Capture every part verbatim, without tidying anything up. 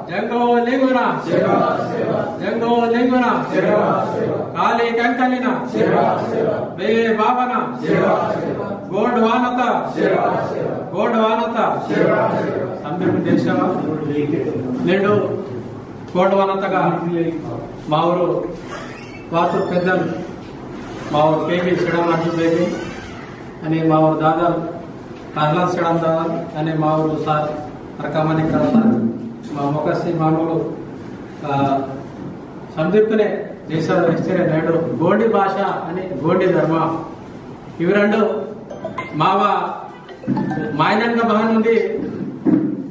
जंगो लिंगुना, जंगो लिंगुना, काली कंकलिना, बे बाबना, गोंडवानता, गोंडवानता, संदीप देशवा, नेडो गोंडवानतगा मावोर वातु पेद्दल, मावोर केवी सिडाम अर्जुन बेबी, अनि मावोर दादल प्रहलाद सिडाम दादल, अनि मावोर सार अरकामणि करासार, मा मोकसी मामूलु, आ, संदीपने देशाल हिस्टरी नेडु गोंडी भाषा अनि गोंडी धर्म इवरंडु मावा मायनंग बहन उंदी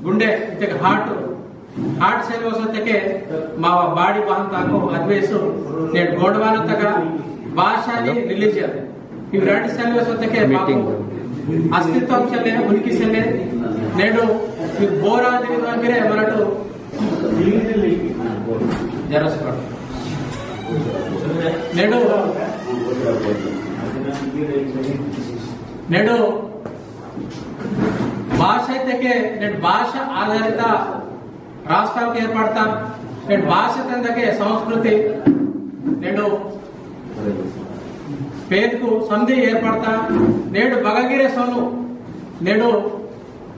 गुंडे इतक हार्ट हार्ट सेल वसतके मावा बाड़ी बहन ताको अद्वेसु नेड गोंडवानतगा भाषा नि रिलीजन इव रंड सेल वसतके अस्तित्व सेले उनकी सेले नेडो इव बोरा दिन वगैरह मरटो जरस नेडो नेडो भाषा तके नेड भाषा आधारित राष्ट्रालकु एर्पडता। नेडु भाषा तंदके संस्कृति नेडु पेदकु संधि एर्पडता। नेडु बगगिरे सोनु नेडु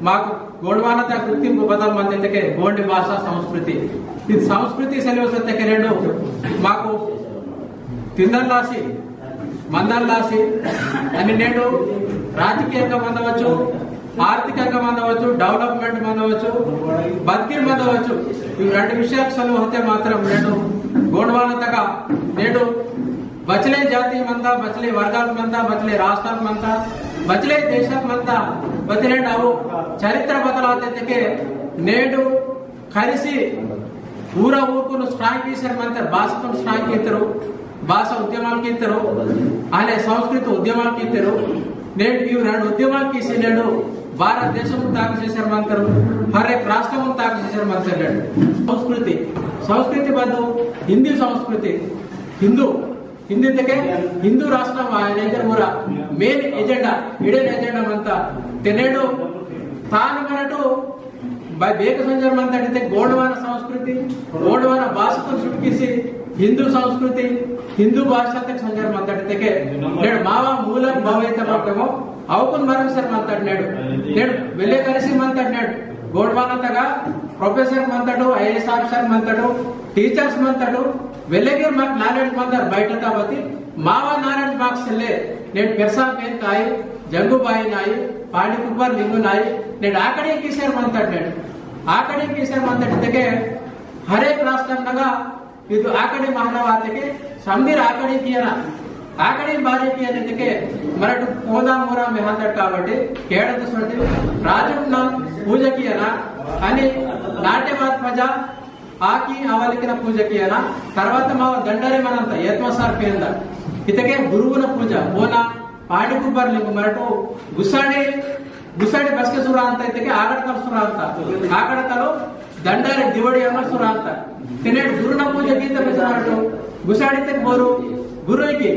माकु गोंडवानता गुर्तिंपु बदल मंदितके गोंडी भाषा संस्कृति। इद संस्कृति सेलवसतके नेडु माकु तिंदल्लासी मंदल्लासी अनि नेडु राजकीयंगा मंदवच्चु, आर्थिकंगा मंदवच्चु, डेवलपमेंट मंदवच्चु, बदकिर मंदवच्चु। इव रंड विषयाक सलु होते मात्रम नेडु गोंडवानतगा नेडु बचले जाति मंता, बचले वर्गाक मंता, बचले राष्ट्राक मंता, बचले देशक मंता, बचले अवु चरित्र बदलाते तके नेडु करिसी पूरा ऊरकुन स्ट्राइक कीसर मंतर, भाषातुन स्ट्राइक कीतरु, भाषा उद्यमाल कीतरु, आले संस्कृत उद्यमाल कीतरु। नेड इव रंड उद्यमाल कीसी नेडु भारत देशम ताक सेसर मंतर, हर एक राष्ट्रम ताक सेसर मंतर नेडु। संस्कृति, संस्कृति बदु हिंदी संस्कृति, हिंदू हिंदी तके हिंदू राष्ट्र आयना इधर मोरा मेन एजेंडा, हिडन एजेंडा मंता। तेनेडो तान मरटो बाय बेक संजर मंता इते गोंडवाना संस्कृति, गोंडवाना भाषा तो छुटकीसी हिंदू संस्कृति, हिंदू भाषा तक संजर मंता इते के नेड मावा मूलक भावैत मरटमो अवकुन मरम सर मंता नेड। नेड वेले करिसी मंता नेड गोंडवानतगा प्रोफेसर मंतटो, आईएएस ऑफिसर मंतटो, टीचर्स मंतटो, वेलेगे माक नॉलेज मंदर बैठता बती, मावा नॉलेज माक सेले, नेड पेरसा पेन ताई, जंगू बाई नाई, पांडी कुपर लिंगू नाई, नेड आकड़ी कीसर मंतट नेड। आकड़ी कीसर मंतट इतके हर एक राष्ट्र नगा, इदु आकड़ी महना वातके, समदिर आकड़ी कियना, आकड़ी बारी कियना इतके, मरटु पोदा मोरा मेहंदट काबट्टी, केड़त सोटी, राजुना पूजा कियना, अनि नाट्य बात मजा, आकी अवलिकन पूजा कियना, तरवात मावा दंडारे मनंता, एत्मा सार पेंदा। इतके गुरुवुन पूजा, ओना पांडी कुपर लिंगु मरटु गुसाडी, गुसाडी बसके सुरांता, इतके आगडतल सुरांता। आगडतलो दंडारे दिवड़ी अमर सुरांता। तेने गुरुना पूजा कीते बसराटो, गुसाडी ते बोरू, गुरु की।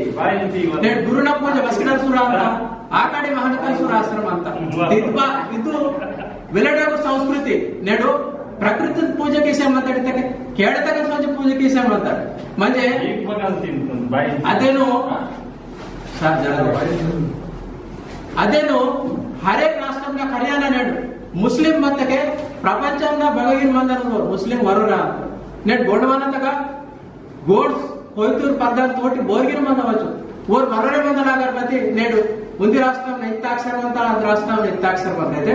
नेड गुरुना पूजा बसके सुरांता, आकाडी महानता सुराश्रम अंता। इतबा, इतु वेलडा को संस्कृति, नेडो प्रकृति पूजा किसे मंता इतके, केड़तक सोच पूजा किसे मंता। म्हणजे, अदेनो, सार जरा अदेनो, हर एक राष्ट्रम ना हरियाणा नेडो, मुस्लिम मत के प्रपंचम ना बगैर मंदन को, मुस्लिम वरुरा, नेड गोंडवाना तका, गोड्स कोयतूर पद्दान तोटी बोरगिर मंदवच्चु। ओर मरणे मंदन अगरबत्ती नेडु उंदी राष्ट्रम इत्ताक्षरवंत, अद राष्ट्रम इत्ताक्षरवंत। अदे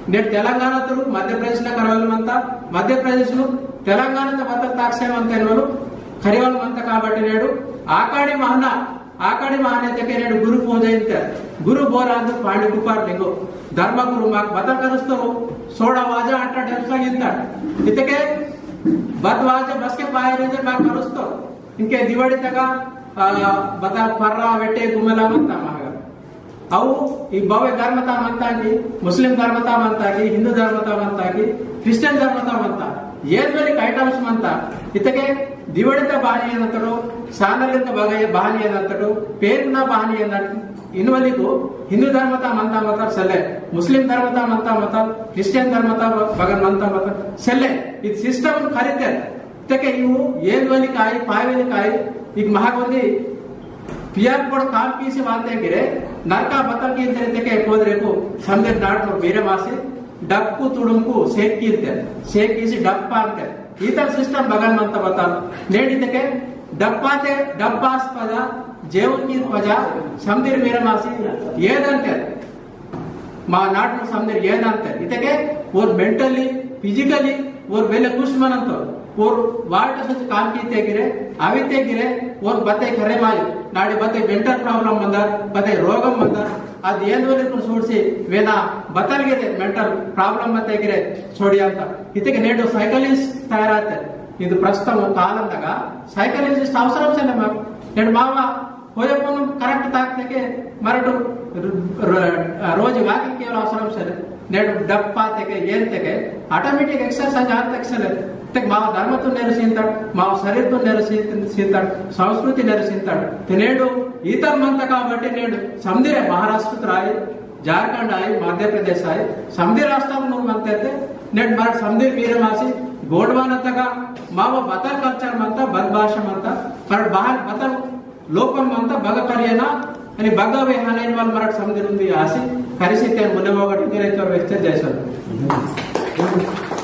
नेडु तेलंगाणतुरु मध्य प्रदेशला करवल मंता, मध्य प्रदेशलु तेलंगाणत बत्तल ताक्षरवंत एनवलु करिवल मंता। काबट्टी नेडु आकाडी महना, आकाडी महना इतके नेडु गुरु पूजा इंता। गुरु बोरांदु पांडी कुपार लिंगो। धर्मगुरु माक बतल करुस्तोरु, सोडा वाजा अट्टा डेप्सा इंता। इतके बत वाजा बसके पायरे माक करुस्तोरु। इंके दिवाड़ी तका, आ, बता पर्रा वेटे गुमेला मंता मागा। अवु ई बावे धर्मता मंता की, मुस्लिम धर्मता मंता की, हिंदू धर्मता मंता की, क्रिश्चियन धर्मता मंता। ये वेले items मंता। इतके दिवाड़ीता बहानी एनंतटो, सानलिंग बगे बहानी एनंतटो, पेरना बहानी एनंतटो, इनवलिकु हिंदू धर्मता मंता मतल सेल्ले, मुस्लिम धर्मता मंता मतल, क्रिश्चियन धर्मता ब-, बगन मंता मतल सेल्ले। इद सिस्टम खरीते तेके इवु एदवलिकाई, पायवलिकाई, इक महागोदी पियाक बड़ काम पीसी वाते गिरे, नरका बतल की तेरे तेके पोदरेकु समदिर नाटनु बीरे मासी, डप्पु तुडुमकु सेक कीते, सेक कीसी डप्पा अंते। इतर सिस्टम बगन मंता बतल। नेडी तेके डप्पाते, डप्पास पजा, जेवन की पजा, समदिर मेरा मासी, ये दंते। मा नाटनु समदिर ये दंते। इतेके, ओर मेंटली, फिजिकली, ओर वेले कुछ मनंतो। ओर वाट सच काम कीते गिरे, आविते गिरे, ओर बते खरे मायो। नाडी बते मेंटल प्रॉब्लम मंदर, बते रोगम मंदर, अद एंदोले कुन सूडसी वेना बतल गिरे मेंटल प्रॉब्लम बते गिरे सोडियांता। इतेके नेडो साइकोलॉजिस्ट तयाराते। इद प्रस्तुतम कालम तगा साइकोलॉजिस्ट अवसरम सेले माक। नेड मावा होयपुन करेक्ट ताकतेके मरटु र-, र-, रोज वाकिंग केवल अवसरम सेले। नेड डप्पा तेके, येन तेके, ऑटोमेटिक एक्सरसाइज आन तेके सेले। तेके मावा धर्म तो नेर सींतड़, मावा शरीर तो नेर सींत-, सींतड़, संस्कृति नेर सींतड़। ते नेडु इतर मंता काबट्टी नेडु समदिरे महाराष्ट्र त्राई, झारखंड आई, मध्य प्रदेश आई, समदि राष्ट्र नूर मंता ते, नेड मरट समदिर बीरे मासी, गोंडवाना तगा, मावा बतल कल्चर मंता, बद भाषा मंता, पर बाहर बतल लोकम मंता बग करियना, अनि बग वे हनैन वाल मरट समदिर उंदी आसी, करिसी तेन मुने मोगट गिरे तोर वेस्ते जय सेवा।